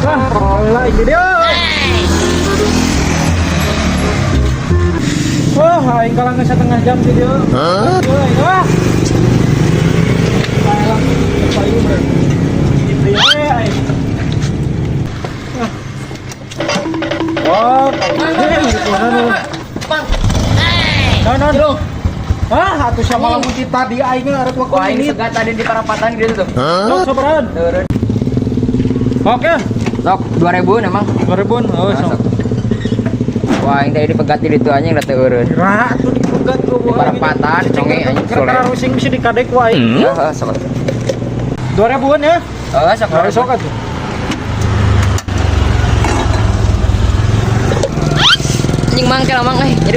Wah, lah ini dia. Wah, aing kalah geus setengah jam di dieu. Hah? Wah. Kalah payu bro. Di we aing. Ah. Wah, Bang. Non, non. Ah, atuh sama lamun ti tadi aing arek waktu Wah, ini ini. segat tadi di parapatan gitu tuh. Sok sabarahan? Turun. Oke, Sok 2000 emang. 2000. Oh, sok. Wah, yang tadi dipegat di ditu anjing da teu eureun. Kira atuh dipegat ku Di parapatan, conge anjing soleh. soleh. Rusing bisa dikadek ku aing. Heeh, sok. 2000-an ya? Heeh, sok. Nah, sok atuh. Anjing mangkel mang euy. Jadi